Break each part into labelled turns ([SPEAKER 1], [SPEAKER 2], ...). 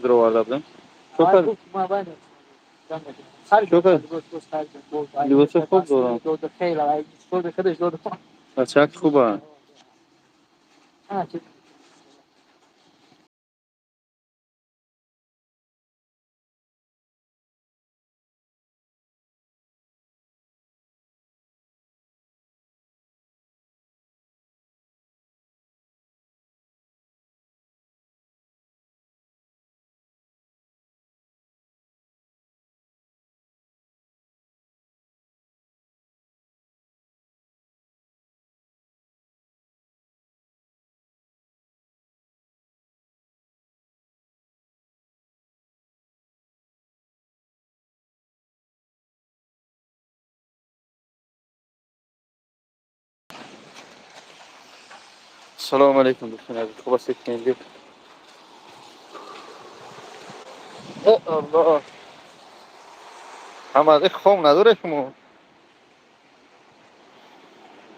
[SPEAKER 1] Дароварда будем. Либоси хуб дорам. Бачак хуба. Салому алейкум, дӯстони азиз, хуб ҳастед, тинҷӣ? Э Аллоҳ, ҳама хом надоре шумо?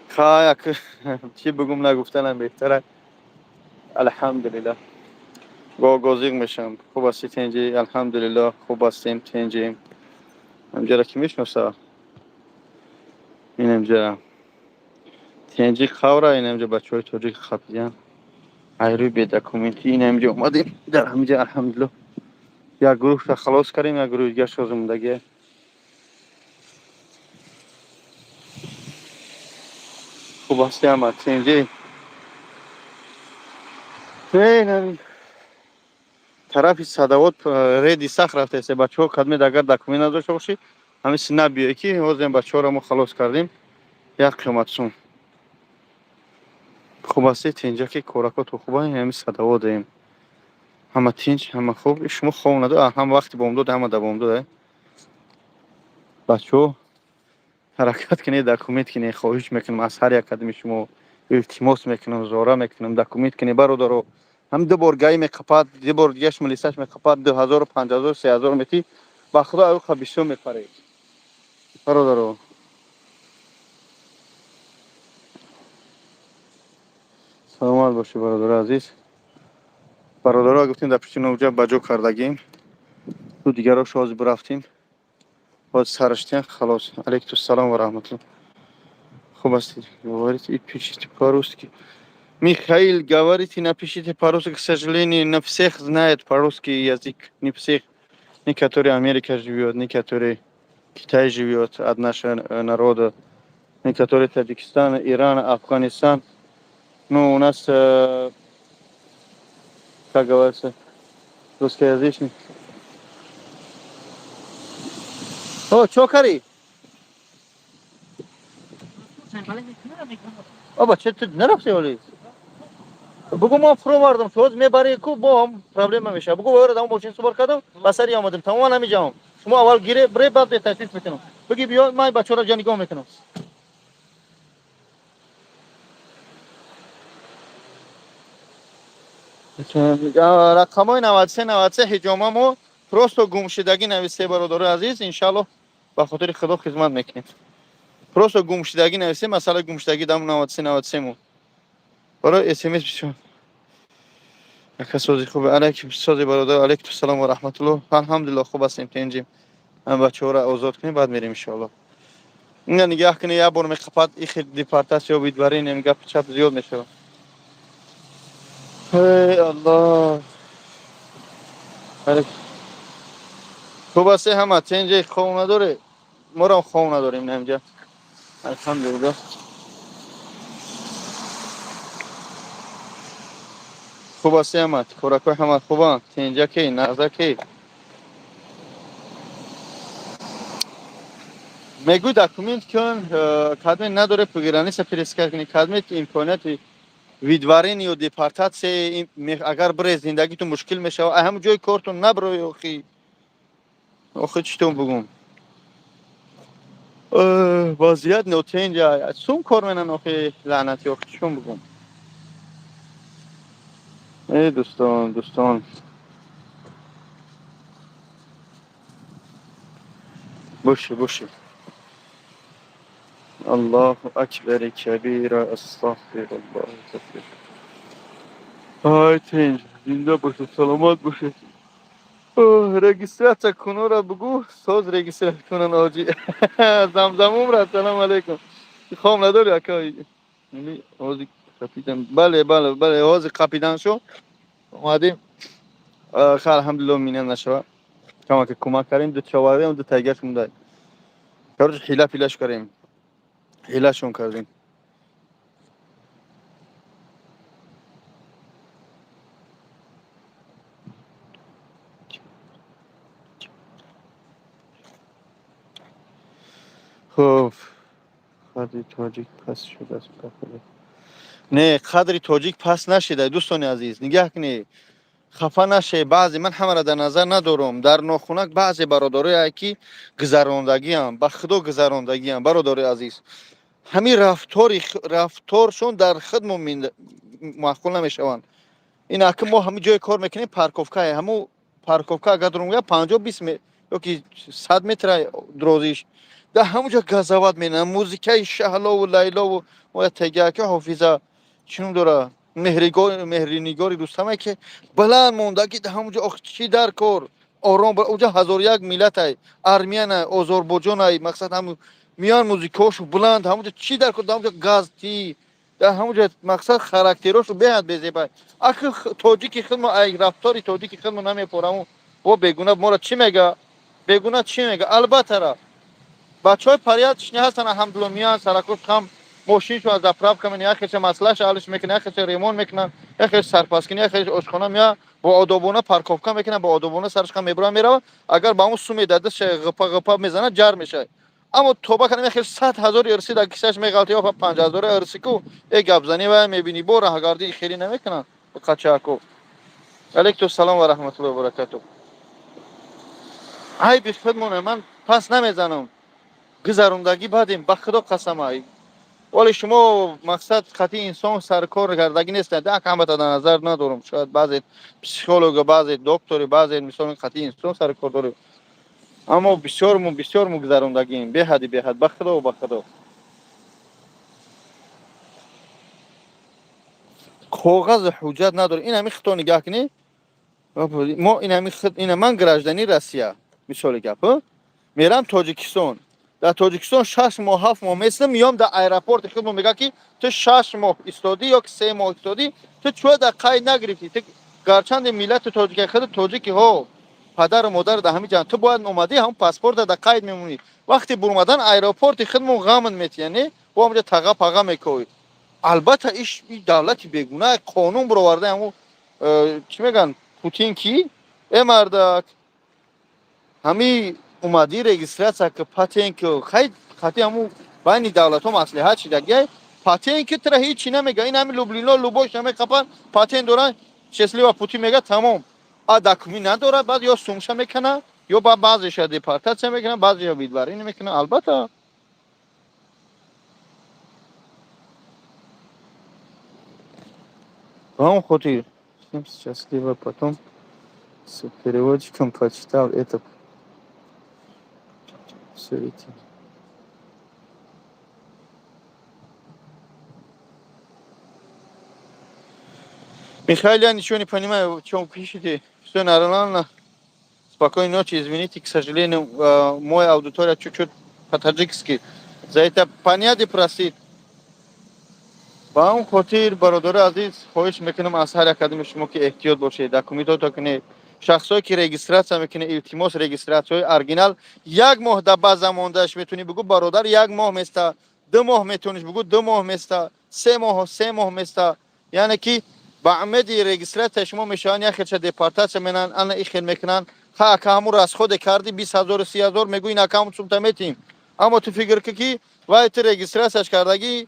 [SPEAKER 1] Хай, чӣ бигум, нагуфтанам беҳтара. Алҳамдулиллаҳ, гогозиқ мешавам. Хуб ҳастӣ, тинҷӣ? Алҳамдулиллоҳ, хуб ҳастем, тинҷем. Ҳамҷара ки мешиноса? Инамҷа тинҷи қавра, инамҷа бачаҳои тоҷик хапидиян айрӯи бедокументӣ. Инамҷа омадем, дар ҳамиҷа, алҳамдулиллоҳ, як гурӯҳша халос кардем, як гурӯҳи дигарш ҳозир мондагия. Хуб ҳастӣ, ҳама тинҷӣ? Тарафи Садовод, реди сахт рафтаест, бачаҳо. Кадмед, агар документ надошта бошӣ, ҳамиси набиёй, ки ҳозир бачаҳоро мо халос кардем, як қимат сум. Хуб ҳастӣ, тинҷаки, коракоту хуба? Ҳами Садоводаем, ҳама тинҷ, ҳама хуб. Шумо хоб надо? Ҳама вақти бомдод, ҳама да бомдод. Бачаҳо, ҳаракат кунед, документ кунед. Хоҳиш мекунам аз ҳар як қадами шумо, илтимос мекунам, зора мекунам, документ кунед, бародаро. Ҳам ду бор ГАИ меқапад, ду бор дигаш милисаш меқапад, 2000, 5000, 3000 метӣ. Ба худо, аюқа бисёр мепаред, бародаро. Саломат бошед, бародари азиз. Бародаро, гуфтем, дар пушти новҷа ба ҷо кардагим, ду дигарош ҳозир бирафтем, ҳозир сараштиям, халос. Алейкум салом ва раҳматулло, хуб ҳастед? Говорите и пишите по-русски. Михаил, говорите, напишите по-русски. К сожалению, не всех знает по-русски язык, не всех. Некоторые Америка живет, некоторые Китай живет от нашего народа, некоторые Таджикистан, Иран, Афганистан. Ну, у нас, как говорится, русскоязычный. О, чё кари? Оба, чё ты нарафти оли? Бугу, мо фуровардам, ҳоз мебари ку, бо проблема мешавад. Бугу, вора дам мошин субор кардам, ба сари омадем, тамоман ҳамиҷаам. Шумо аввал гире, бре, баъд ташриф мекунам. Буги, биё, ман бачаҳоро ҷа нигоҳ мекунам. Рақамҳои 93 93 ҳиҷома мо просто гумшудагӣ нависе, бародарои азиз, иншаллоҳ, ба хотири Худо хизмат мекунем. Просто гумшудагӣ нависе, масъалаи гумшудагӣ дам 93 93 мо. Барои СМС бисёр. Ака, сози, хуб? Алейкум, сози, бародар. Алейкум салом ва раҳматуллоҳ. Алҳамдулиллоҳ, хуб ҳастем, тинҷим. Ҳам бачаҳоро озод кунем, баъд мерем, иншоаллоҳ. Ина нигаҳ кунед, як бор меқапад, ихи депортация, выдворение, гапи чап зиёд мешавад. Эй Аллоҳ. Хуб ҳастӣ, ҳама тинҷи, хоб надорӣ? Морам хоб надорем инҷа. Алҳамдулиллоҳ. Хуб ҳастӣ, ҳама коракҳои ҳама хубанд, тинҷаки, нағзаки? Мегӯй, документ кун, кадме надоре, пограница пересекать кунӣ, кадме имконияти выдворение ё депортация, агар бире, зиндагитон мушкил мешавад. Ай ҳамн ҷои кортон наброи, охи. Охи, читон бугум? Вазъият нотинҷа, сум кор менан, охи, лаънати, охи, читон бугум? Эй дӯстон, дӯстон. Боши, боши. Аллоҳу акбари кабира, астағфируллоҳ. Ай, тинҷ, зинда бошед, саломат бошед. Регистрация кунора бугӯ, соз регистрация кунан оҷи. Замзамумра, салом алейкум. Хом надори, ака? Ҳози қапидан. Бале, бале, бале, ҳози қапидан шо. Омадем. Ха, алҳамдулилло, мина нашава. Камака кӯмак кардем, ду човардем, ду тайгаш монда. Короче, ҳила пилаш кардем. Ҳилашон кардем. Хуб, қадри тоҷик паст шудааст. Не, қадри тоҷик паст нашида, дӯстони азиз, нигаҳ кунед, хафа наше. Баъзе ман ҳамаро дар назар надорам. Дар нохунак баъзе бародарое ки гузарондагиам, ба худо, гузарондагиам, бародари азиз, ҳамин рафтори рафторшон дар худмо маъқул намешаванд. Ин аки мо ҳамин ҷое кор мекунем, парковкае, ҳамун парковка агар дурум 50, 20 ёки 100 метра дурозиш, дар ҳамун ҷо газават менам, музикаи Шаҳлову Лайлову моя тегака Ҳофиза чӣ ном дора, Меҳринигори Рустамае ки баланд монда, ки дар ҳамун ҷо ох чӣ дар кор, ором уҷа ҳазору як миллатай, армянай, озорбоҷонай, мақсад ҳамун миён музикаҳошу баланд, ҳамун ҷо чӣ дар кор, дар ҳамун ҷо газ ти, дар ҳамун ҷо мақсад характерошу беҳад безебай. Ахи тоҷики худмо, ай рафтори тоҷики худмо намепораму бо бегуна моро чӣ мега, бегуна чӣ мега? Албаттара, бачаҳои порядочный ҳастанд, алҳамдулилла, меянд саракош ҳам мошиншо аз заправка мекунад, яхеша маслаша ҳалш мекунад, яхеша ремонт мекунад, яхеш сарпаскунӣ, яхеш ошхона меяд, бо одобона парковка мекунад, бо одобона сараш хам мебурад, меравад. Агар ба ҳамун суме дар дастша ғипа ғипа мезанад, ҷар мешавад. Аммо тоба кардам, яхеш 100 000 ирси дар кисаш меғалта ё 5000 ирси ку э гапзанӣ ва мебинӣ, бо раҳгардӣ хеле намекунанд қачааку. Алейкум салом ва раҳматуллоҳи ва баракатуҳ. Айби худмоне, ман пас намезанам, гузарондагӣ бадем, ба худо қасам. Вале шумо мақсад хати инсон саркор кардагӣ нестед, ак ҳамата дар назар надорам. Шояд баъзе психолога, баъзе доктори, баъзе мисол хати инсон саркор дорем, аммо бисёрмо, бисёрмо гузарондагием, беҳади беҳад, ба худо, ба худо. Коғази ҳуҷҷат надорем. Ин ҳами хито нигаҳ кунед, мо ин ҳами ина ман гражданин Россия, мисоли гап, мерам Тоҷикистон, дар Тоҷикистон 6 моҳ, 7 моҳ местам, меём, дар аэропорти худмо мегӯяд, ки ту 6 моҳ истодӣ ё ки 3 моҳ истодӣ, ту чӯя дар қайд нагирифтӣ? Ту гарчанде миллати тоҷика, худ тоҷики ҳо, падару модар дар ҳамин ҷан, ту бояд омадӣ, ҳамн паспорта дар қайд мемонӣ. Вақти бурмадан аэропорти худмон ғамн метиҳанд, не, бо ҳамҷа таға паға мекоӣ. Албатта, иш давлати бегуна қонун бироварда, ҳамун чӣ мегӯянд, Путин ки э мардак ҳами омадӣ, регистрация ки, патент ки, хай хати ҳамун байни давлатҳо маслиҳат шидагиай, патент ки тра ҳичи намега. Ин ҳами Люблино любош намеқапан, патент доран, счастливо пути мега, тамом. А документ надорад, баъд ё сумша мекунад, ё ба баъзеша депортация мекунад, баъзеша выдворение мекунад, албатта. Ба он хотир всем счастливо. Потом с переводчиком почитал это все эти. Михаил, я ничего не понимаю, о чем пишете. Все нормально. Спокойной ночи. Извините, к сожалению, моя аудитория чуть-чуть по-таджикски. За это понять просит. Ба он хотир, бародари азиз, хоҳиш мекунам аз ҳар як кадоми шумо, ки эҳтиёт бошед, документото кунед. Шахсое ки регистрация мекунед, илтимос, регистрацияҳои оригинал. Як моҳ дар баъза мондааш метавонӣ бигӯ, бародар, як моҳ места, 2 моҳ метавониш бигӯ, 2 моҳ места, 3 моҳ, 3 моҳ места. Яъне ки ба умеди регистрация шумо мешаванд, як хелша депортация менанд, ана и хел мекунанд. Ха, ака, ҳамун расходе карди 20 0-у 30 0, мегӯ, ин ака, ҳамун сумта метиҳем. Аммо ту фикр кӣ, ки вай ту регистрацияш кардагӣ,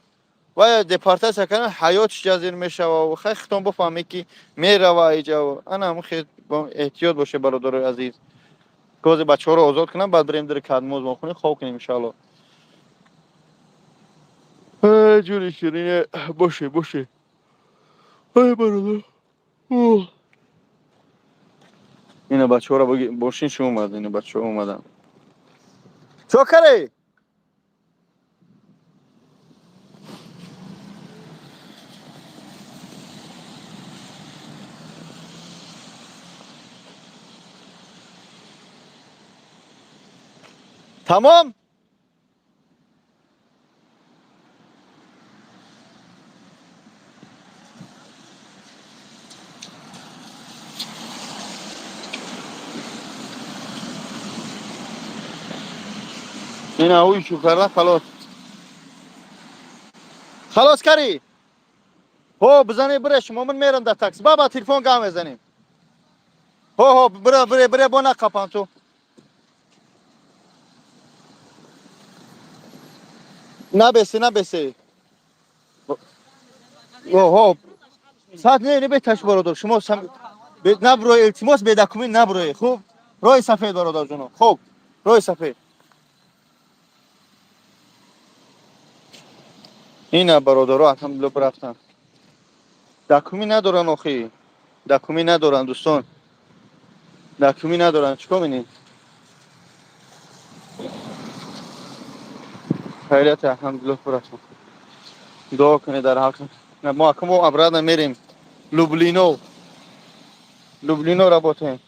[SPEAKER 1] вай депортация кардан, ҳаётш ҷазир мешава. Хай, хитон бифаҳмед, ки мерава иҷа. Ана ҳамун хел эҳтиёт боше, бародарои азиз. Гози бачаҳоро озод кунам, баъд бирем дири кадмоз мохунем, хоб кунем, иншаалло. Ҷури ширине боше, боше. Ай, бародар, ина бачаҳоро бошин, шумо омад, ина бачаҳо омаданд. Чо каре? Тамом. Ина уйшу карда, халос. Халос карӣ? Ҳо, бизане, бире, шумо, ман мерам дар такси. Ба телефон гап мезанем. Ҳо, ҳо, бире, бире, бире, бо нақапам ту. Набесе, набесе. Ҳо, сад не, не, беташ, бародар. Шумо наброи, илтимос, бедокумент наброи. Хуб, роҳи сафед, бародарҷоно. Хуб, роҳи сафед. Ина, бародаро, алҳамдулилла, бирафтан. Документ надоран охи. Документ надоран, дӯстон. Документ надоран. Чикор менӣ? Хайрият, алҳамдулилла, бирафтан. Дуо кунед дар ҳаққ. Мо акмо обратно мерем. Люблино. Люблино работаем.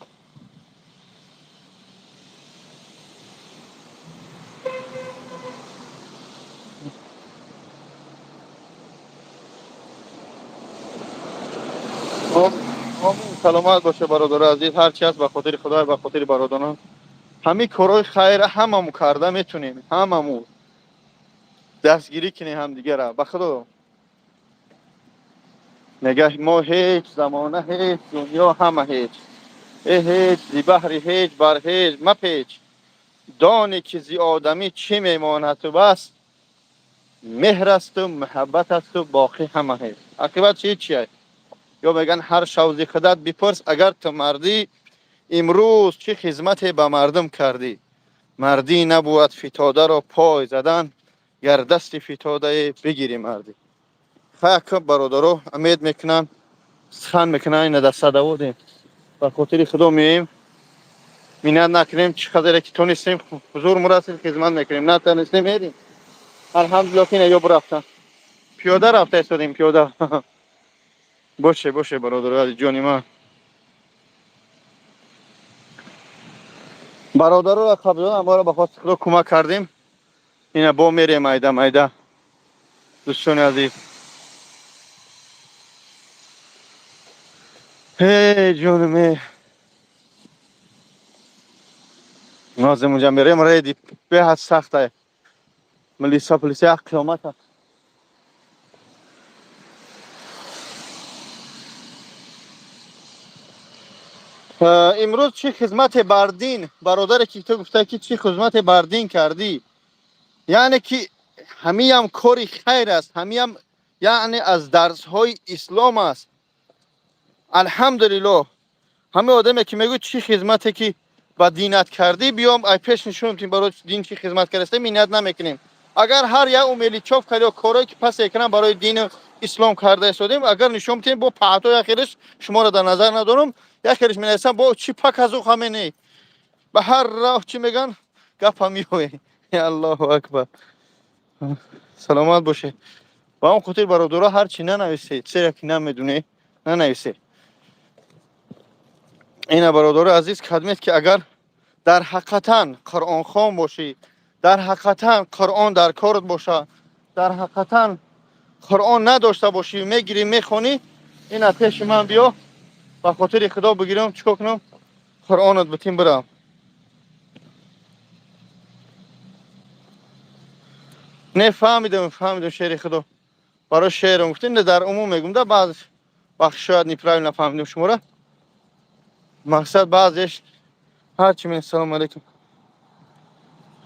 [SPEAKER 1] Саломат боше, бародари азиз. Ҳар чи ҳаст, ба хотири Худой, ба хотири бародарон. Ҳамин корҳои хайра ҳамаму карда метунем, ҳамаму дастгирӣ кунем ҳамдигара. Ба Худо мега, мо ҳеҷ, замона ҳеҷ, дунё ҳама ҳеҷ, э ҳеҷ, зи баҳри ҳеҷ бар ҳеҷ мапеч, доне ки зи одамӣ чӣ мемонад, ту бас меҳр асту муҳаббат асту боқӣ ҳама ҳеҷ. Оқибат чи чия? Ё мегӯянд, ҳар шав зи худат бипурс, агар ту мардӣ, имрӯз чӣ хизмате ба мардум кардӣ? Мардӣ набувад фитодаро пой задан, гар дасти фитодае бигирӣ, мардӣ. Хай, бародаро, умед мекунам, сухан мекунам. Ина дар садоводем, ба хотири Худо меоем, миннат накунем. Чӣ қадре ки тонистем, ҳузур мурасид, хизмат мекунем, натонистем, мерем. Алҳамдулилло, ки ина ё бирафтан, пиёда рафта истодем, пиёда. Боше, боше, бародаро, ҷони ман. Бародароро қабл моро ба хости Худо кӯмак кардем. Ина бо мерем майда майда, дӯстони азиз. Ҳей, ҷонуме, нозим, унҷа мерем, реди беҳад сахта, милиса, полиса як қиёмата. Имрӯз чӣ хизмате бар дин, бародаре ки ту гуфта, ки чӣ хизмате бар дин кардӣ, яъне ки ҳамиям кори хайр аст, ҳамиям, яъне, аз дарсҳои ислом аст. Алҳамдулиллоҳ. Ҳамин одаме ки мегӯяд, чӣ хизмате ки ба динат кардӣ, биём, ай пеш нишон тим, барои дин чӣ хизмат кардастем. Миннат намекунем. Агар ҳар як умеличов кар ё корое ки пас экран барои дину ислом карда истодем, агар нишон битем, бо паҳто яхелиш шуморо дар назар надорам, яхелиш менависам, бо чӣ паказу хамене ба ҳар роҳ чӣ мегӯянд, гапа меоед. Аллоҳу акбар. Саломат бошед. Ба он хотир, бародаро, ҳар чӣ нанависед, чизе ки намедунед, нанависед. Ина, бародари азиз, кадмед ки агар дар ҳақиқатан қуръонхон бошӣ, дар ҳақиқатан Қуръон дар корат боша, дар ҳақиқатан Қуръон надошта бошӣ, мегирӣ, мехонӣ, ина пеши ман биё, ба хотири Худо бигирам, чикор кунам, Қуръонат битим, бирам. Не, фаҳмидам, фаҳмидам, шери Худо. Барои шеърам гуфтем, не, дар умум мегум да, баъз вақт шояд неправильно фаҳмидем шуморо. Мақсад баъзеш ҳарчи мен. Салому алейкум.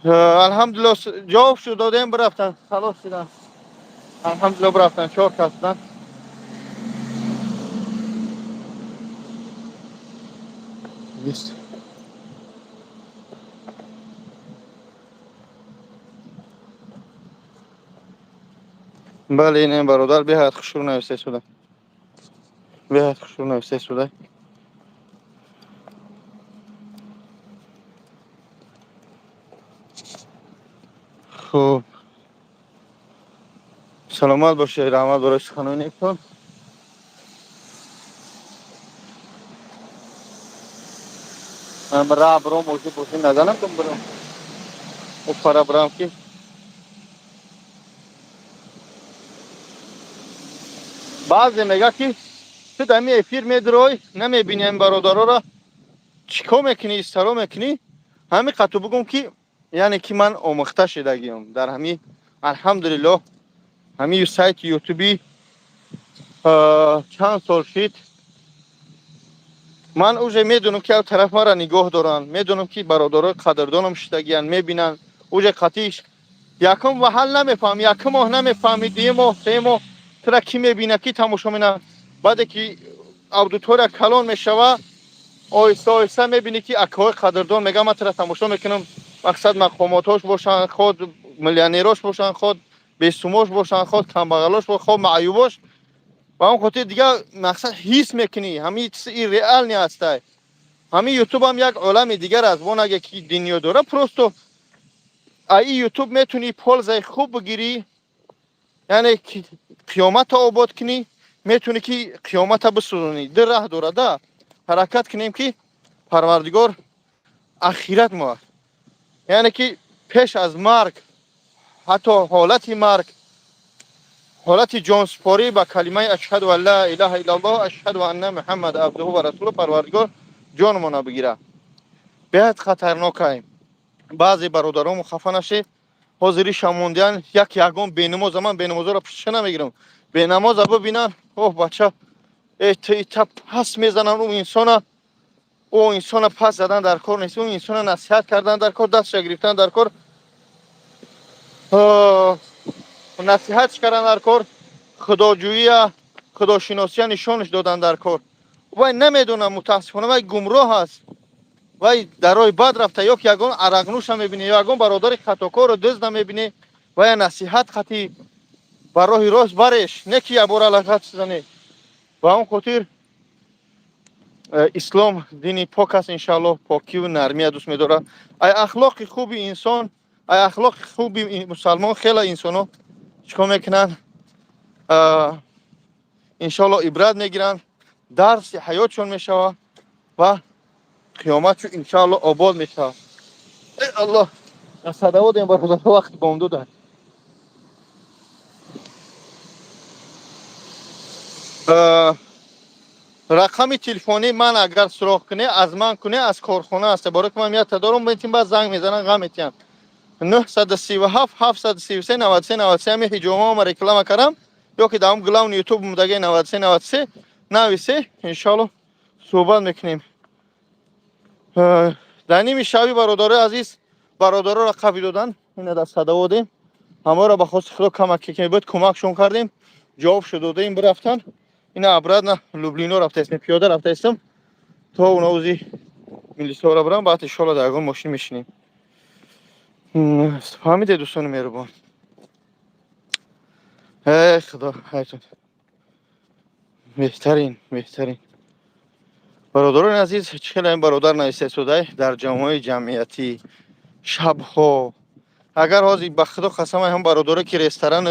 [SPEAKER 1] Алҳамдулилло, ҷавоб шуд, додем, бирафтан, халос шудан. Алҳамдулилло, бирафтан, чор кас будан. Бист. Бале, ин бародар беҳад хушрӯ нависта истуда. Беҳад хушрӯ нависта истуда. Хуб. Саломат бошед, раҳмат барои суханони нектон. Ман ра биром, ожи боши назанам, кун биром. О пара бирам, ки баъзе мега, ки ту дами эфир медирой, намебинем бародарора, чӣ кор мекунӣ, истаро мекунӣ. Ҳами қату бугум, ки яъне ки ман омӯхта шидагиам дар ҳами, алҳамдулиллоҳ, ҳами сайти ютуби чанд сол шид. Ман уже медонам, ки ав тараф мара нигоҳ доранд, медонам, ки бародарои қадрдонам шидагиянд, мебинанд. Уже қатиш якум ваҳал намефаҳм, якум моҳ намефаҳми, дуюм моҳ, 3 моҳ тура кӣ мебина, кӣ тамошо мена. Баъде ки аудитория калон мешава, оҳиста оҳиста мебинӣ, ки акаҳои қадрдон мегӯянд: «Ман тура тамошо мекунам». Мақсад, мақомотҳош бошанд, худ миллионерош бошанд, худ бесумош бошанд, худ камбағалош, худ маъюбош. Ба он хотир дигар мақсад ҳис мекунӣ, ҳамин чизи реальный ҳастай. Ҳамин ютубам як олами дигар аст, вон аге ки дунё дора. Просто аи ютуб метунӣ польза и хуб бигирӣ, яъне қиёмата обод кунӣ, метунӣ ки қиёмата бисӯзонӣ. Ду раҳ дорада. Ҳаракат кунем, ки Парвардигор ахират мо, яъне ки пеш аз марг, ҳатто ҳолати марг, ҳолати ҷонсупорӣ ба калимаи «Ашҳаду ан ла илаҳа иллаллоҳ, ашҳаду анна Муҳаммад абдуҳу ва расулу» Парвардигор ҷонмона бигира. Беҳад хатарнокай. Баъзе бародарому хафа нашед, ҳозири шамондиан як ягон бенамоза. Ман бенамозаро пиша намегирам. Бенамоза бибинан, оҳ, бача, ита пас мезанан ӯ инсона. Ӯ инсона пас задан дар кор нест, ӯ инсона насиҳат кардан дар кор, дастша гирифтан дар кор, насиҳатш кардан дар кор, худоҷӯия, худошиносия нишонаш додан дар кор. Вай намедонам, мутаассифона, вай гумроҳ аст, вай дар роҳи бад рафта. Ё ки ягон арақнӯша мебинӣ, ё ягон бародари хатокору дузда мебинӣ, вая насиҳат хати ба роҳи рост бареш, не ки якбора лағат занӣ. Ба он хотир ислом дини пок аст, иншааллоҳ, покиву нармия дӯст медорад. Ай ахлоқи хуби инсон, ай ахлоқи хуби мусалмон хеле инсонҳо чӣ кор мекунанд? Иншоаллоҳ, ибрат мегиранд, дарси ҳаётшон мешавад ва қиёматшу иншоаллоҳ обод мешавад. Э Аллоҳ, садаводем, бародар, вақти бомдода. Рақами телефонӣ ман агар суроғ кунӣ, аз ман кунӣ, аз корхона аст. Барои ки ман ята дорум, бентим, баъд занг мезанан, ғам метиҳам. 937 733 93 93. Ҳами ҳиҷомаама реклама кардам, ё ки дар главный ютуб мудаги 93 93 нависе, иншоалло, суҳбат мекунем. Дар ними шаби, бародарои азиз, бародароро қаби додан, ина дар садаводем. Ҳамаро ба хости Худо камак ки буд, кӯмакшон кардем, ҷавобшо додаем, бирафтан. Ина обратно Люблино рафтаистем, пиёда рафтаистам, то унаузи милисора бирам, баъд иншоалло дар ягон мошин мешинем. Фаҳмиде, дӯстони меҳрубон? Эй Худо, хайртон. Беҳтарин, беҳтарин. Бародарони азиз, чӣ хеле ин бародар нависта, дар ҷамъҳои ҷамъиятӣ шабҳо, агар ҳозир, ба Худо қасам, ҳам бародаре ки ресторан,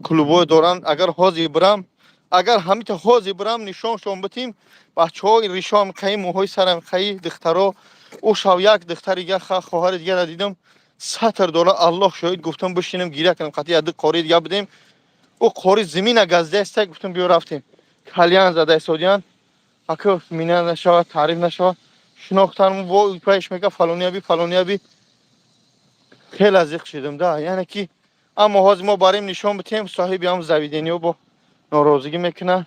[SPEAKER 1] клубҳо доранд, агар ҳозир бирам, агар ҳамита ҳозир бирам, нишоншон битим, бачаҳо ришоам қаи, мӯҳои сарам қаи, духтаро. Ӯ шав як духтари дига, хоҳари дигара дидам, сатр дора, Аллоҳ шоҳид, гуфтам бишинем, гиря кунем. Қати яду қори дига будем, ӯ қори зимина газдаиста. Гуфтам биё, рафтем, кальян зада истодиян. Ака, мина нашавад, таъриф нашавад, шинохтан во пеш мега фалонияби, фалонияби. Хеле зиқ шидам да, яъне ки аммо ҳозир мо барем, нишон битем, соҳиби ҳам заведение ҳо бо норозигӣ мекунанд.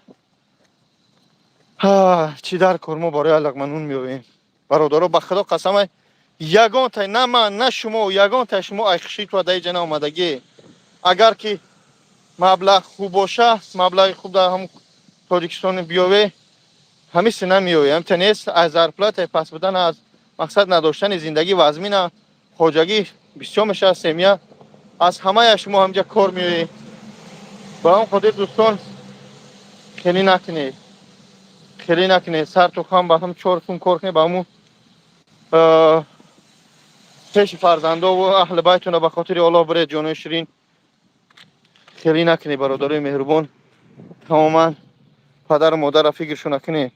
[SPEAKER 1] Чӣ дар кор, мо барои аллақманун меоем. Бародаро, ба Худо қасамай, ягонтай на ман, на шумо, ягонтай шумо айхишитва дар иҷа наомадагӣ. Агар ки маблағ хуб боша, маблағи хуб дар ҳам Тоҷикистон биёве, ҳамиси намеоӣ. Ҳамита нест, аз зарплата и паст будан, аз мақсад надоштани зиндагӣ вазмина, хоҷагӣ бисёр мешавад, семья. Аз ҳамая шумо ҳамҷа кор меоӣ. Ба он хотир, дӯстон, хеле накунед, хеле накунед. Сарту хам ба ҳам чор сум кор кунед, ба ҳамун пеши фарзандову аҳли байтуна, ба хотири Оллоҳ биред, ҷонои ширин. Хеле накунед, бародарои меҳрубон, тамоман падару модарро фикршо накунед.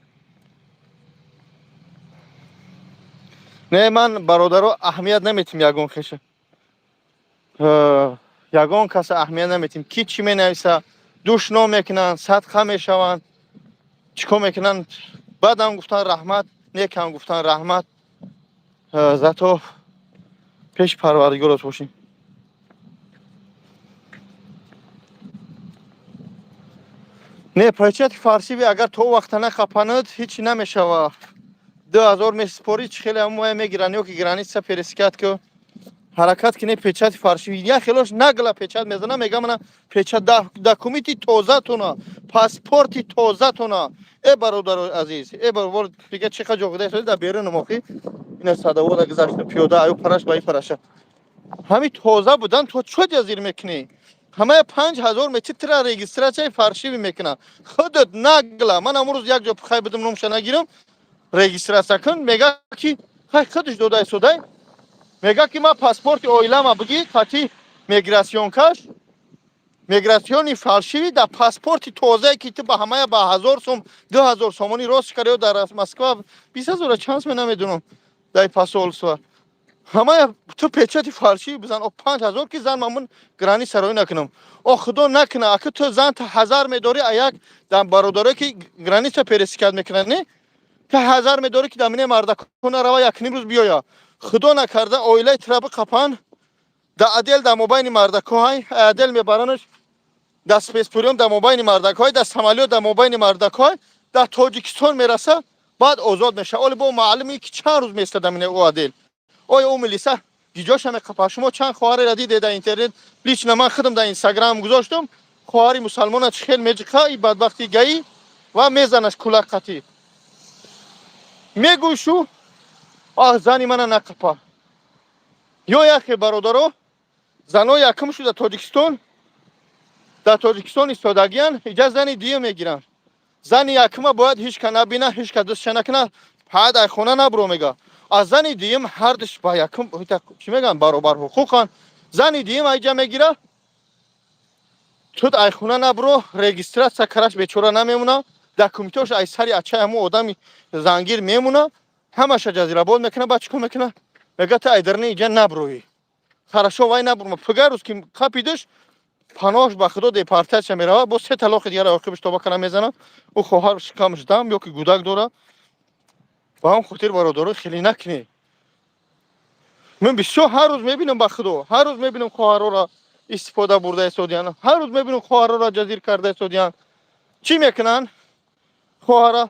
[SPEAKER 1] Не, ман, бародаро, аҳамият наметим ягон хеша. Ягон каса аҳамият наметим, ки чӣ менависа, душном мекунанд, садқа мешаванд, чӣ кор мекунанд. Баъдам гуфтан раҳмат, некам гуфтан раҳмат. Зато пеши Парвардигорот бошем. Не, печати фальшивый агар то вақта нахапанад, ҳичи намешава. 2000 месупорӣ, чӣ хеле ҳамоя мегиранд ё ки граница пересекать ки ҳаракат кине, печати фальшивый. Я хелош нагла печать мезана, мега мана печать, документи тозатона, паспорти тозатона. Э, бародарои азиз, э, бародар, дига чӣ қа ҷоғида дар берунам охи. Ина садовода гузашта пиёда, аю параш ба и параша. Ҳами тоза будан то чо ҷазир мекунӣ? Ҳамая 5000 мети тира регистрация фальшивый мекунад. Худат нагла. Ман амрӯз як ҷо хай будам, номша нагирам. Регистрация кун, мега ки хай худаш додай судай. Мега ки ман паспорти оилама бигӣ, қати миграционка ш, миграционный фальшивый да паспорти тозае, ки ту ба ҳамая ба 1000 сум, 2000 сомонӣ рост кард ё дар Москва 20 000 чанд сум, намедонам, дар посольство ҳамая ту печати фальшивый бизан. О, 5000 ки зан мамун граница роӣ накунам. О, худо накуна, ака ту зан та ҳазар медорӣ, а як дар бародарое ки граница пересекать мекунанд, не, ту ҳазар медорӣ, ки дар минаи мардакона рава, якним рӯз биёя. Худо накарда, оилаи тура биқапанд, да отдел дар мобайни мардакҳои отдел мебаранаш, дар спецприём дар мобайни мардакҳои, дар самолёт дар мобайни мардакҳои, дар Тоҷикистон мераса, баъд озод мешава. Оли бо маълуме ки чанд рӯз места дар минаи ӯ отдел. Оё ӯ милиса гиҷоша меқапа? Шумо чанд хоҳареро дидед дар интернет, лично ман худам дар Инстаграм гузоштам, хоҳари мусалмона чӣ хел меҷиқа и бадбахти гаӣ ва мезанаш кулак қатӣ. Мегӯй шу, ах, зани мана нақапа. Ё яхе бародаро, зано якум шуда Тоҷикистон, дар Тоҷикистон истодагиян, иҷа зани дуюм мегиранд. Зани якума бояд ҳеҷ ка набина, ҳеҷ ка дастша накуна, ҳад ай хона набуро мега. Аз зани дуюм ҳардуш ба якум, чӣ мегӯянд, баробар ҳуқуқанд. Зани дуюм айҷа мегира, тут ай хона набуро, регистрация караш бечора намемона, документош ай сари ачаи ҳамун одами зангир мемона, ҳамаша ҷазирабод мекуна. Баъд чӣ кор мекуна? Мега, ту айдарни иҷа набуроӣ. Хорошо, вай набурма. Пига рӯз ки қапидаш, паноҳш ба худо, депортация мерава, бо се талоқи дигар оқибаш тоба кара мезана. Ӯ хоҳар шикамаш дам ё ки гудак дора. Ба ҳам хотир, бародаро, хеле накунед. Ман бисёр ҳар рӯз мебинам, ба худо, ҳар рӯз мебинам, хоҳарора истифода бурда истодиян, ҳар рӯз мебинам, хоҳарора ҷазир карда истодиян. Чӣ мекунанд? Хоҳара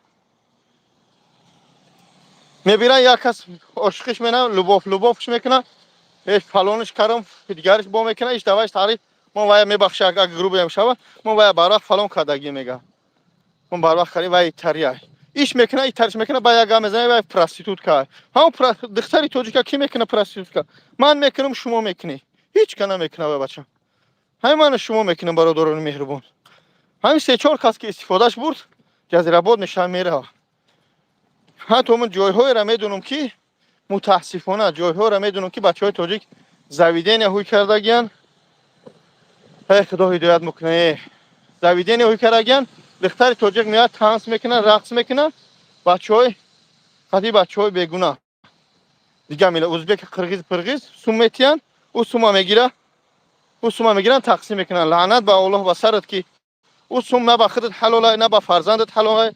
[SPEAKER 1] мебиранд, як кас ошиқиш мена, любовь любовь ш мекуна, ҳеч фалониш карам, дигариш бо мекуна, иш даваш таъриф, ман вая мебахша, агар грубо шава, ман вая барвақт фалон кардагӣ, мега, ман барвақт кари, вай тария иш мекуна, и тариш мекуна, ба як гап мезана, вай проститутка. Ҳамон духтари тоҷика ки мекуна проститутка? Ман мекунам, шумо мекунӣ, ҳеҷ ка намекуна, вай бача. Ҳамин мана шумо мекунем, бародарони меҳрубон. Ҳамин се чор кас ки истифодаш бурд, ҷазирабод мешава, мерава. Ҳатто ман ҷойҳоеро медонам, ки мутаассифона ҷойҳоеро медонам, ки бачаҳои тоҷик заведения ҳуй кардагиян. Э, худо ҳидоят мекуна. Э, заведения ҳуй кардагиян, духтари тоҷик меояд, танц мекунад, рақс мекунад, бачаҳои қади бачаҳои бегунаҳ дига мила, узбек, қирғиз, пирғиз, сум метиҳанд, ӯ сума мегира, ӯ сума мегиранд, тақсим мекунанд. Лаънат ба Аллоҳ ба сарат, ки ӯ сум на ба худат ҳалола, на ба фарзандат ҳалола.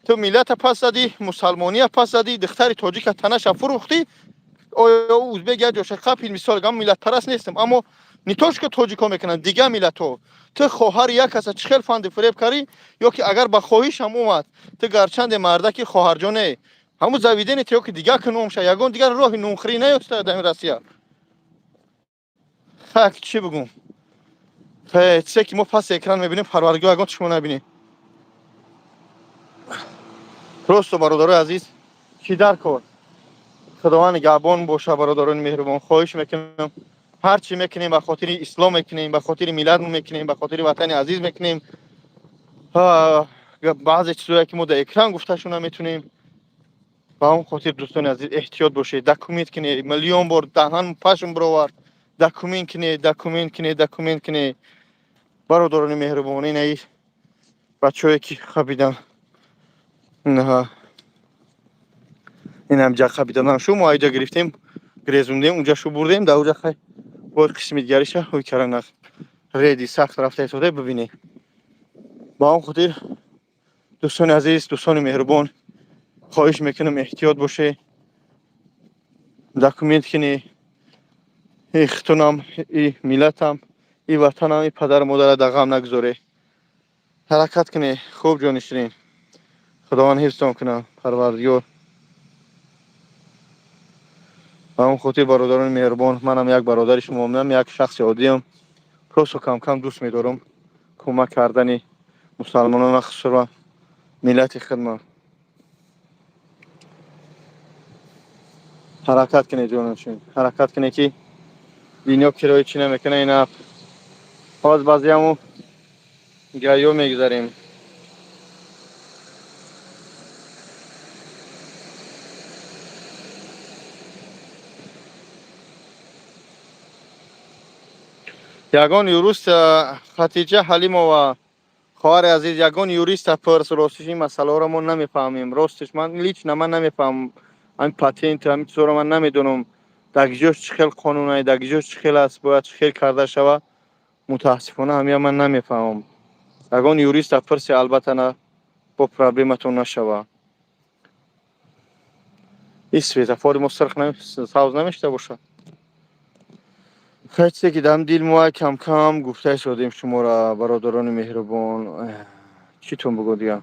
[SPEAKER 1] Ту миллата пас задӣ, мусалмония пас задӣ, духтари тоҷика танаша фурӯхтӣ. Оё узбек як ҷоша қапид? Мисол гам, миллатпараст нестам, аммо не то что тоҷико мекунанд, дига миллатҳо. Ту хоҳари як каса чӣ хел фанди фиреб карӣ? Ё ки агар ба хоҳишам омад, ту гарчанде мардаки, хоҳарҷоне, ҳамун заведение ё ки дига куномша, ягон дигар роҳи нунхӯрӣ наёфта дар Россия. Хак, чӣ бигӯм? Чизе ки мо паси экран мебинем, Парвардигор, ягон шумо набинем. Просто, бародарои азиз, чӣ дар кор, Худованд нигаҳбон боша. Бародарони меҳрубон, хоҳиш мекунам, ҳар чӣ мекунем, ба хотири ислом мекунем, ба хотири миллатмон мекунем, ба хотири ватани азиз мекунем. Баъзе чизое ки мо дар экран гуфташу наметунем, ба он хотир, дӯстони азиз, эҳтиёт бошед, документ кунед. Миллион бор даҳан пашм бировард. Документ кунед, документ кунед, документ кунед, бародарони меҳрубон. Инаи бачаҳое ки хабидан, инам ҷа хабиданам, шу мо айҷа гирифтем, гирезундем, унҷа шу бурдем, дар уҷа хай. Боз қисми дигариша ҳуй карана, реди сахт рафта истода, бибинед. Ба он хотир, дӯстони азиз, дӯстони меҳрубон, хоҳиш мекунам, эҳтиёт боше, документ кини. И хитунам, и миллатам, и ватанам, и падару модара дар ғам нагузоре. Ҳаракат кунед. Хуб, ҷониширин, Худованд ҳифзтон кунад, Парвардигор. Ба он хотир, бародарони меҳрубон, манам як бародари шумоам, як шахси оддиам. Просто камкам дӯст медорам кӯмак кардани мусалмонон, хусусан миллати хидмат. Ҳаракат кунед, ҷонишин, ҳаракат кунед, ки дунё кирои чӣ намекунад. Ина ҳоз баъзеаму гаё мегузарем. Ягон юрист, Хатиҷа Ҳалимова, хоҳари азиз, ягон юриста пурс. Ростиш, ин масъалаҳоро мо намефаҳмем. Ростиш, ман лично ман намефаҳмам ҳамин патент, ҳамин чизҳоро ман намедонам, дар ҷош чӣ хел қонунай, дар ҷош чӣ хел аст, бояд чӣ хел карда шава. Мутаассифона, ҳамия ман намефаҳмам. Ягон юриста пурсе, албатта, на бо проблематон нашава. Ин светофори мо сирх, сабз намешта бошад. Хай, чизе ки дар дил мо камкам гуфта истодем шуморо, бародарони меҳрубон, читон бугӯ дига.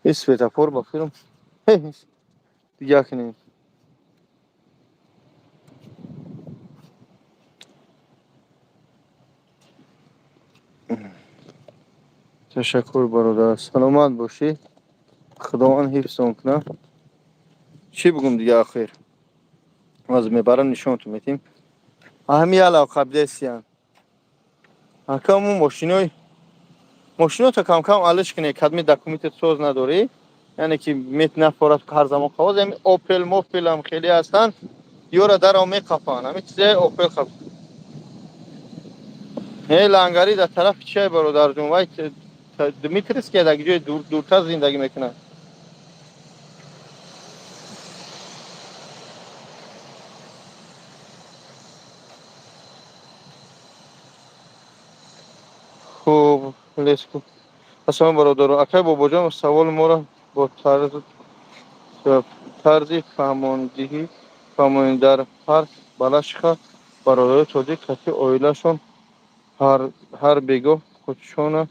[SPEAKER 1] Ин светофор ба филм дига кунем. Ташаккур, бародар, саломат бошӣ, Худованд ҳифзтон кунад. Чӣ бугум дига? Ахир аз мебарам, нишонтон метим. Ҳами ялав қабдесиян акаму мошинои, мошиното камкам алиш кунед. Кадми документи соз надорӣ, яъне ки мет нафорад ҳар замон қавоз. Ами Опел мопелам хеле ҳастанд, ёра даро меқафанд. Ҳами чизе Опел қаф. Не, Лангари дар тарафи чиай, бародарҷон? Вай Дмитриевский, дар ҷои дуртар зиндагӣ мекунад. Хуб, леску. Ассалому, бародаро, акай Бобоҷон, саволи моро бо тарзи фаҳмондиҳӣ фаҳмонед. Дар парк Балашиха бародарои тоҷик кати оилашон ҳар бегоҳ худшона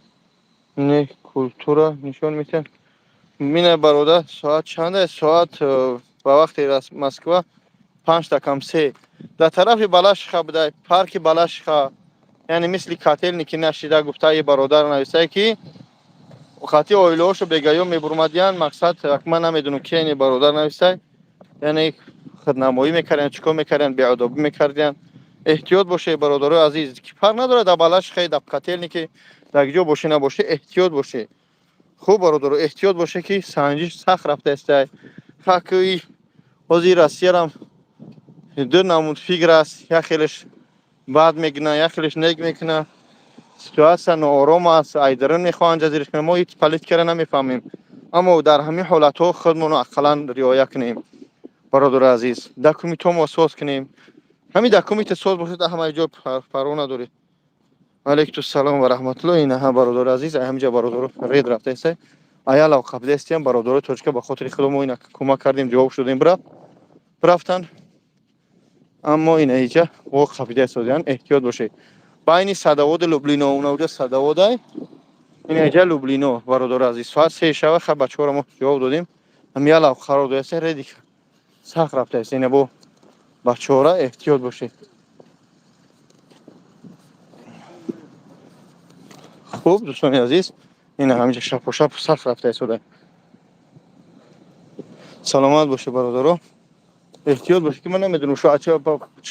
[SPEAKER 1] не культура нишон медиҳанд. Мина, бародар, соат чанд аст? Соат ба вақти Москва 4:55. Дар тарафи Балашиха буда, парки Балашиха, яъне мисли Котельники нашида гуфтаи бародар нависае, ки хати оилаҳошо бегаё мебурмадиянд. Мақсад, ман намедонам, ки ини бародар нависай, яъне худнамоӣ мекардиянд, чӣ кор мекардиянд, беадобӣ мекардиянд. Эҳтиёт бошед, бародарои азиз, ки фарқ надорад, дар Балашихе, дар Котельники, дар ҷо бошӣ набошӣ, эҳтиёт бошед. Хуб, бародаро, эҳтиёт бошед, ки санҷиш сахт рафта истай. Хаки ҳозир Россиярам ду намуд фикр аст: як хелеш бад мекунад, як хелеш нек мекунад. Ситуация ноором аст, айдарин мехоҳанд ҷазираш кунанд. Мо ҳеҷ политикаро намефаҳмем, аммо дар ҳамин ҳолатҳо худмонро ақаллан риоя кунем, бародари азиз. Документҳомо соз кунем. Ҳамин документе соз бошад, дар ҳамаи ҷо парво надорӣ. Алайкум ва раҳматулло. Ина бародари азиз, ҳаминҷа бародаро ред рафтаеста, аялав қабдестиям. Бародарои тоҷика, ба хотири худо мо ина кӯмак кардем, ҷавоб шудем, рафтан, аммо ина иҷа во қабида истодиян. Эҳтиёт бошед. Байни Садоводи Люблино, унавҷа Садоводай, ина иҷа Люблино. Бародари азиз, соат 3 шава. Ха, бачаҳоро мо ҷавоб додем. Ҳамиялав қарор додаеста, реди сахт рафтааст. Ина бо бачаҳора эҳтиёт бошед. Хуб, дӯстони азиз, ина ҳаминҷа шапошап сахт рафта истода. Саломат бошед, бародаро, эҳтиёт бошед, ки ман намедонам шоа чӣ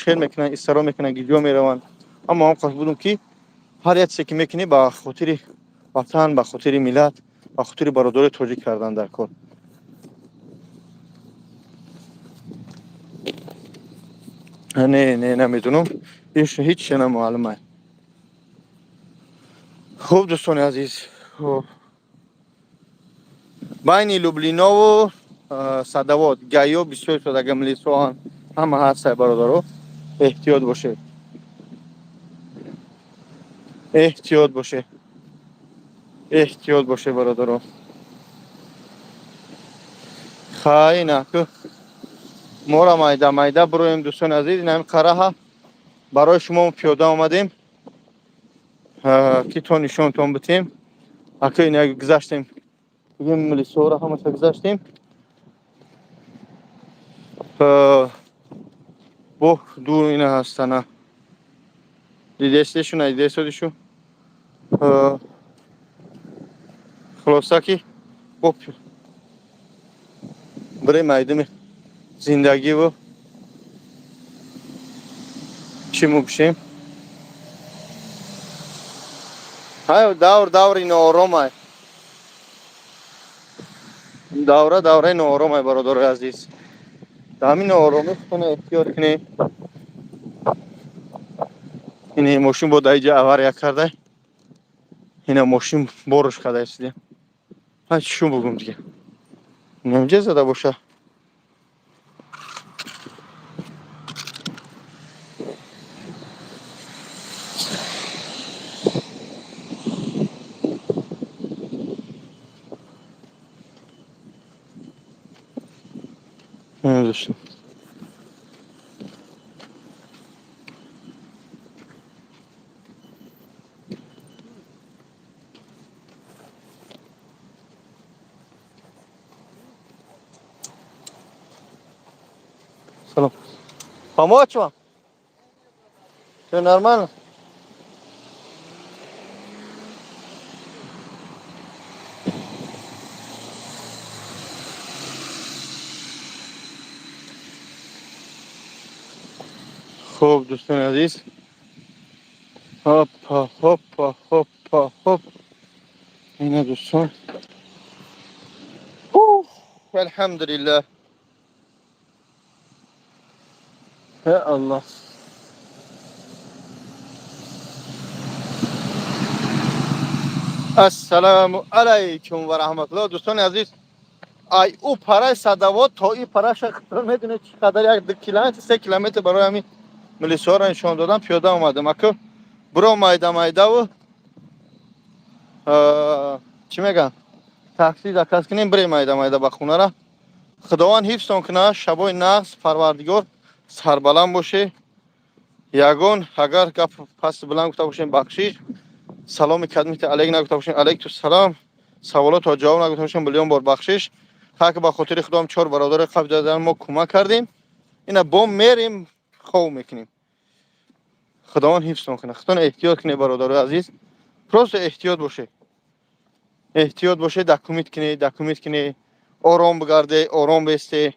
[SPEAKER 1] хел мекунанд, истаро мекунанд, гиҷо мераванд, аммо ҳам қасд будум, ки ҳар як чизе ки мекунӣ, ба хотири ватан, ба хотири миллат, ба хотири бародарои тоҷик кардан дар кор. Не, не, намедонам, ҳеҷ чиз намаълум. Хуб, дӯстони азиз, байни Люблинову Садовод ГАИ бисёр истодага, милисоан ҳама ҳастай. Бародаро, эҳтиёт бошед, эҳтиёт бошед, эҳтиёт бошед, бародаро. Хай, ку мора майда майда бироем. Дӯстони азиз, инами қараҳа барои шумо пиёда омадем, ки то нишонтон битем. Ака, ина гузаштем, бигем, милисоро ҳамаша гузаштем. Бо ду ина ҳастана, дидестешу, надидестодишу. Хулоса, ки бо бирем майдами зиндагиву чӣ мукушем. Ҳай, давр даври нооромай, давра давраи нооромай. Бародарои азиз, дар ҳамин нооромӣ худтона эҳтиёт кунед. Ин мошин бо дар иҷа авария карда, ина мошин боруш карда истида. Ҳай, чӣ бугум дига, инамҷа зада боша. Дӯстон, салом. Помочь вам? Все нормально? Хуб, дӯстони азиз, ҳопа, ҳопа, ҳопа, ҳоп. Ина, дӯстон, алҳамдулиллаҳ. Я Аллоҳ. Ассалому алайкум ва раҳматуллоҳ. Дӯстони азиз, ай ӯ параи Садовод то и параша медонед чӣ қадар? Як 2 километр, 3 километр. Барои ҳамин милисиҳоро нишон додам, пиёда омадам. Аку биро майда майдаву, чӣ мегӯям, такси заказ кунем, бирем майда майда ба хонара. Худованд ҳифзтон кунад, шабои нағз, парвардигор сарбаланд боше. Ягон агар гап паст баланд гуфта бошем, бахшиш. Саломи кадмити алейк нагуфта бошем, алейкту салом. Саволото ҷавоб нагуфта бошем, миллион бор бахшиш. Ҳак, ба хотири худом, чор бародари қабл додан мо кӯмак кардем. Ина бо мерем, хов мекунем. Худованд ҳифзтон кунад, худтон эҳтиёт кунед, бародарои азиз. Просто эҳтиёт бошед, эҳтиёт бошед, документ кунед, документ кунед, ором бигарде, ором бесте,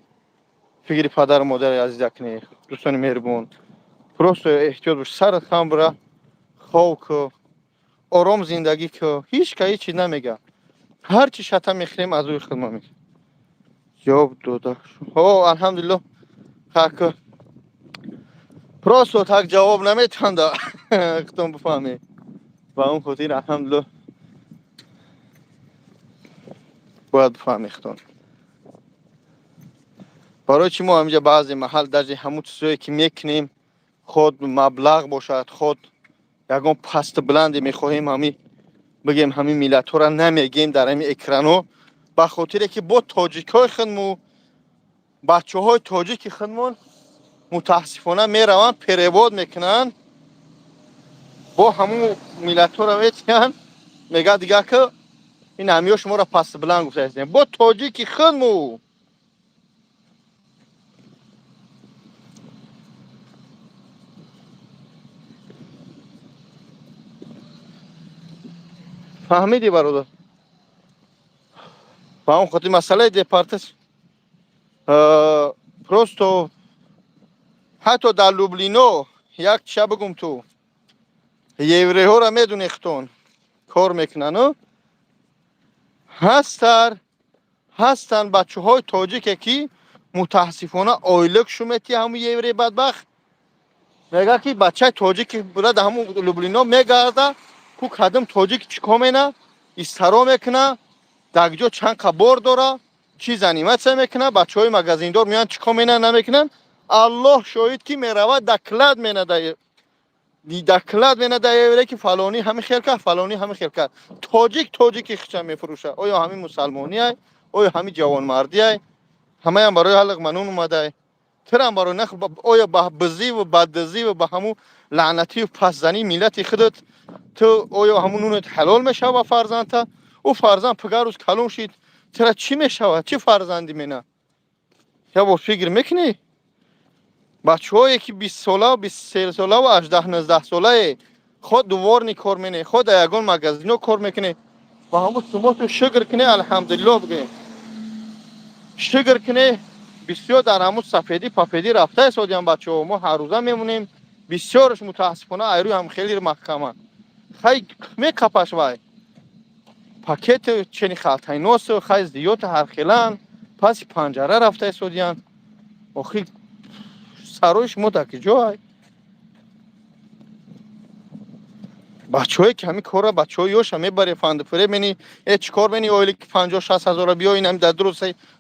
[SPEAKER 1] фикри падару модари азиза кунед. Дӯстони меҳрубон, просто эҳтиёт бош, сарат хам бира, хов ку, ором зиндагӣ ку. Ҳеҷ ка ҳеҷ чиз намега. Ҳар чи шата мехӯрем, аз рӯи худма мехӯрем. Ҷавоб дода? О, алҳамдулиллоҳ. Ҳак, просто так ҷавоб наметанда, худтон бифаҳмед. Ба он хотир, алҳамдулиллоҳ, бояд бифаҳмед худтон, барои чӣ мо ҳаминҷа баъзе маҳал даже ҳамун чизое ки мекунем, худ маблағ бошад, худ ягон пасту баланде мехоҳем, ҳами бигем, ҳамин миллатҳоро намегем дар ҳамин экранҳо, ба хотире ки бо тоҷикҳои худму бачаҳои тоҷики худмон мутаассифона мераванд, перевод мекунанд, бо ҳамун миллатҳоро метиҳанд, мегӯяд дигар ки ин ҳамиҳо шуморо пасту баланд гуфта ҳастем. Бо тоҷики худму. Фаҳмидӣ, бародар? Ба он хотир масъалаи депортация просто ҳатто дар Люблино як чиша бигум: ту евреҳоро медуни, худтон кор мекунану ҳастар, ҳастанд бачаҳои тоҷике, ки мутаассифона ойлик шумети ҳамун еврей бадбахт мега, ки бачаи тоҷики буда, дар ҳамун Люблино мегарда, ку кадом тоҷик чӣ кор мена, истаро мекуна, дар ҷо чанд қа бор дора. Чӣ заниматься мекунад? Бачаҳои магазиндор меоянд, чӣ кор менан, намекунанд. Аллоҳ шоҳид, ки меравад, доклад менада, доклад менада, ки фалонӣ ҳами хел кард, фалонӣ ҳами хел кард. Тоҷик тоҷики хича мефурӯшад. Оё ҳамин мусалмонӣ? Оё ҳамин ҷавонмардӣ? Ҳамаям барои ҳалқ манун омадай, тирам барои нах. Оё ба бизиву ба дизиву ба ҳамун лаънатию пасзании миллати худат ту, оё ҳамун нунат ҳалол мешавад ба фарзандта? Ӯ фарзанд пага рӯз калон шид, тира чӣ мешавад? Чӣ фарзанди мена? Я бор фикр мекунӣ? Бачаҳое ки 20 сола, 23 солаву 18-19 солае, худ дворник кор мене, худ дар ягон магазино кор мекунӣ, ба ҳамун сумоту шукр кунӣ, алҳамдулилло бигӯем, шукр кунӣ. Бисёр дар ҳамун сафедӣ пафедӣ рафта истодиям. Бачаҳо, мо ҳаррӯза мемонем, бисёрш мутаассифона айрӯи ҳам хеле маҳкама хай мекапаш, вай пакети чени халтайносу хай зиёд ҳархелан паси панҷара рафта истодиянд. Охи, сарои шумо дар киҷоай? Бачаҳое ки ҳамин корра, бачаҳои ёша мебаре, фандфуре мени, э, чӣ кор мени? Оили ки 50-60 ҳазора, биё, инам дар ду рӯз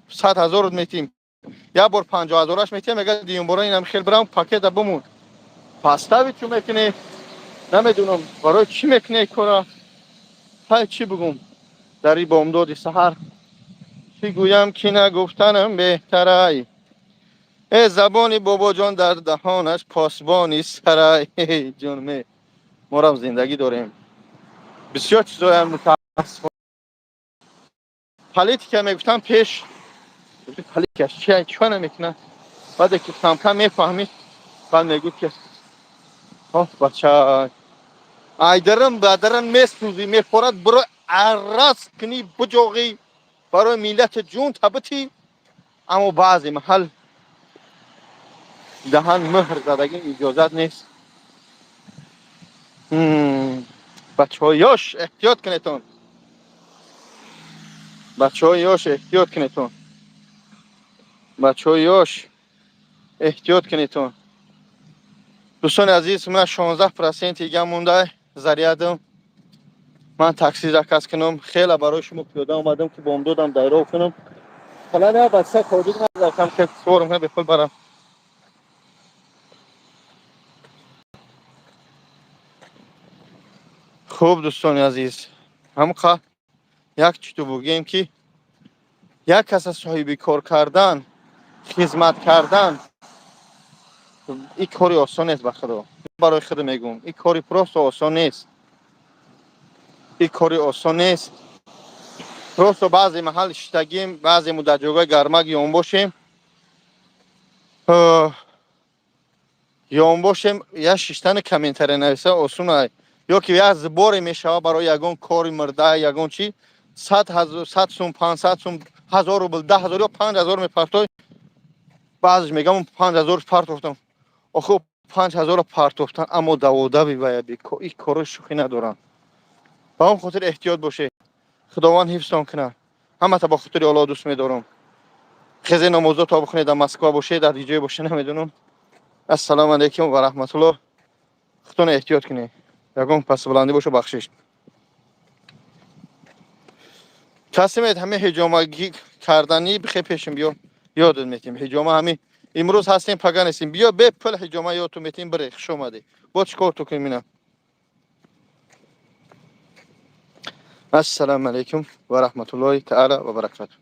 [SPEAKER 1] 100 ҳазорот метим. Як бор 50 ҳазораш метиҳам, мега дуюмбора инам хел бирам, пакета бимон пастави. Чӯ мекунӣ? Намедунам, барои чӣ мекунӣ кора. Ҳай, чӣ бигӯм дар ин бомдоди саҳар? Чӣ гӯям, ки нагуфтанам беҳтарай. Э, забони бобоҷон дар даҳонаш посбони сарай. Ҷонме, морам зиндагӣ дорем, бисёр чизоям. Мутаассифона, политика мегуфтам пеш, политика чи чико намекунад. Баъде ки камкам мефаҳмӣ, баъд мегӯд, ки оҳ, бача, айдарам бадаран месӯзӣ, мефорад, биро аррас кунӣ, буҷоғӣ барои миллати ҷун табитӣ. Аммо баъзе маҳал даҳан мӯҳр задагӣ иҷозат нест. Бачаҳои ёш, эҳтиёт кунетон. Бачаҳои ёш, эҳтиёт кунетон. Бачаҳои ёш, эҳтиёт кунетон. Дӯстони азиз, ман 16% дига монда зарядам. Ман такси заказ кунам. Хеле барои шумо пиёда омадам, ки бомдодам дайров кунам. Ҳала не, бача тоҷик назартам, ки сворам кунам, бепул барам. Хуб, дӯстони азиз, ҳамқа як читу бугем, ки як каса соҳиби кор кардан, хизмат кардан, ин кори осон нест. Ба худо, барои худ мегӯм, ин кори просто осон нест, ин кори осон нест. Просто баъзе маҳал шиштагим, баъзе мо дар ҷойгоҳи гармак ён бошем, ён бошем, як шиштани комментария нависа осон ай, ё ки як сборе мешава барои ягон кори мурда, ягон чи, 100 ҳазор, 100 сум, 500 сум, 1000 рубл, 10 000 ё 5000 мепартой. Баъзеш мегам, 5000 партофтам. Охо, 5000-ро партофтан, аммо даводави вая ин корро шӯхӣ надорам. Ба он хотир эҳтиёт бошед. Худованд ҳифзтон кунад. Ҳамата бо хотири Аллоҳ дӯст медорам. Хезе, намозо то бихонед, дар Москва бошед, дар ҷое боше, намедонам. Ассалому алайкум ва раҳматуллоҳ. Худтон эҳтиёт кунед. Ягон пасбаландӣ боша, бахшиш. Касимед ҳами ҳиҷомагӣ карданӣ, бихе пешим биё, ёдат метим. Ҳиҷома ҳами имрӯз ҳастем, пага нестем. Биё, бепул ҳиҷома ёдту метим. Бире, хуш омадӣ. Бо чӣ кор ту кунем ина? Ассалому алайкум ва раҳматуллоҳи таала ва баракатуҳ.